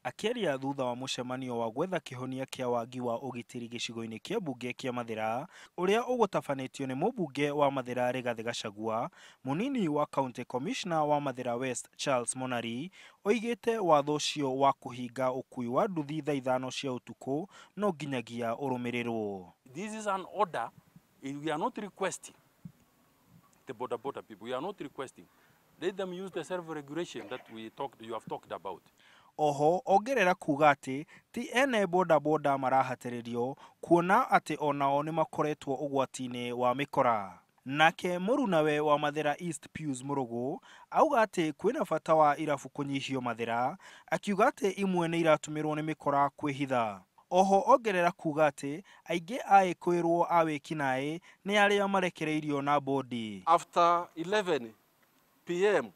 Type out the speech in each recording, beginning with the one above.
Akĩaria thutha wa mũcemanio wa gwetha kĩhonia kĩa wagi wa ũgitĩri gĩcigo-inĩ kĩa mbunge kĩa Mathĩra ũrĩa ũgũtabanĩtio nĩ mũmbunge wa Mathĩra Rigathĩ Gachagua, mũnini wa County Commissioner wa Mathĩra West Charles Monari oigĩte watho ũcio wa kũhinga ũkui wa nduthi thaa 5 cia ũtukũ no nginyagia ũrũmĩrĩrwo. This is an order. We are not requesting the border border people. We are not requesting. Let them use the self-regulation that you have talked about. Oho ongerera kuga atĩ ti ene bodaboda marahatĩrĩrio kuona atĩ onao nĩmakoretwo ũgwati-inĩ wa mĩkora. Nake mũrunawe wa Mathĩra East Pius Mũrũgũ auga atĩ kwĩna bata wa irabu kũnyihio Mathĩra, akiuga atĩ imwe nĩ iratũmĩrwo nĩ mĩkora kwĩhitha. Oho ongerera kuga atĩ aingĩ a ĩkũĩrwo a wĩkinaĩ nĩ arĩa marekereirio na bodi. After 11 p.m.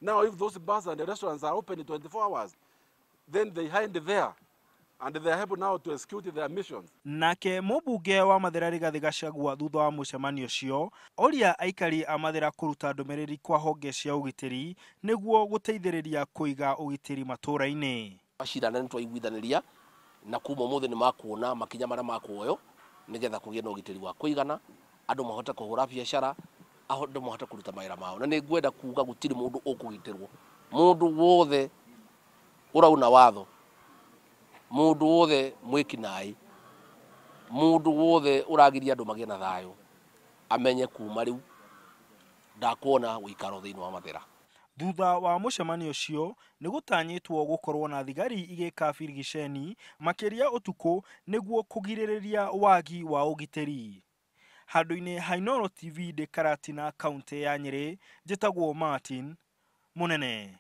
Now if those bars and the restaurants are open 24 hours, then they hide there and they are able now to execute their missions. Nake mũmbunge wa Mathĩra Rigathĩ Gachagua thutha wa mũcemanio ũcio oria aikari a Mathĩra kũruta ndũmĩrĩri kwa honge cia ũgitĩri nĩguo gũteithĩrĩria kũiga ũgitĩri matũũra-inĩ. Acirana nĩ twaiguithanĩria na kuma ũmũthĩ nĩ makuona makinya marĩa makuoyo nĩgetha kũgĩe na ũgitĩri wa kũigana, andũ mahote kũhũra biacara, andũ mahote kũruta mawĩra mao. Na nĩ ngwenda kuga gũtirĩ mũndũ ũkũgitĩrwo, mũndũ wothe ũrauna watho, mũndũ wothe mwĩkinaĩ, mũndũ wothe ũragiria andũ magĩe na thayũ, amenye kuma rĩu ndakuona ũikaro thĩinĩ wa Mathĩra. Thutha wa mũcemanio ũcio nĩ gũtanyĩtwo gũkorwo na thigari igĩka birigiceni makĩria ũtukũ nĩguo kũgirĩrĩria wagi wa ũgitĩri. Handũ-inĩ ha Inooro TV ndĩ Karatina, kaũntĩ ya Nyĩrĩ, njĩtagwo Martin Mũnene.